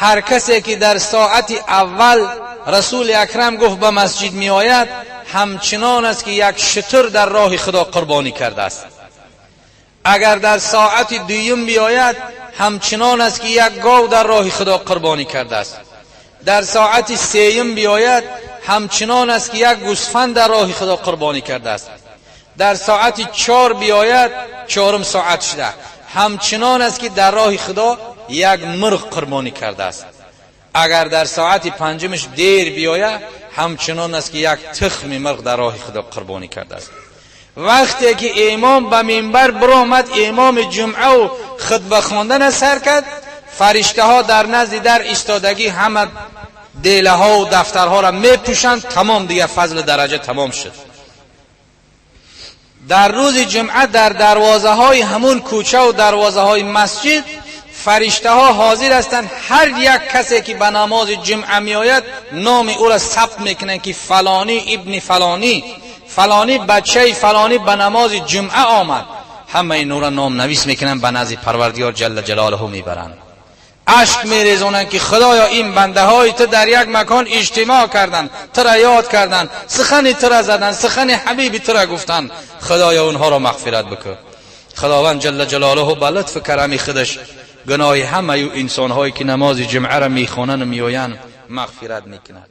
هر کسی که در ساعت اول رسول اکرم گفت به مسجد می آید، همچنان است که یک شتر در راه خدا قربانی کرده است. اگر در ساعت دوم بیاید، همچنان است که یک گاو در راه خدا قربانی کرده است. در ساعت سیم بیاید، همچنان است که یک گوسفند در راه خدا قربانی کرده است. در ساعت 4 بیاید، چهارم ساعت شده، همچنان است که در راه خدا یک مرغ قربانی کرده است. اگر در ساعت پنجمش دیر بیاید، همچنان است که یک تخم مرغ در راه خدا قربانی کرده است. وقتی که امام به منبر برآمد، امام جمعه و خطبه خواندن سر کرد، فرشته ها در نزد در ایستادگی همه دیله ها و دفترها را میپوشند. تمام دیگه، فضل درجه تمام شد. در روز جمعه در دروازه های همون کوچه و دروازه های مسجد فرشته ها حاضر هستند. هر یک کسی که به نماز جمعه می آید، نام او را ثبت میکنند که فلانی ابن فلانی، فلانی بچه فلانی به نماز جمعه آمد. همه این را نام نویس میکنن، به نزد پروردگار جل جلاله میبرند. اشک میریزونند که خدایا، این بنده های تو در یک مکان اجتماع کردند، تو را یاد کردند، سخن تو را زدن، سخن حبیبی تو را گفتند، خدایا اونها را مغفرت بکن. خداوند جل جلاله به لطف کرم خودش گناه همه انسان هایی که نماز جمعه را میخوانند و میآیند مغفرت میکند.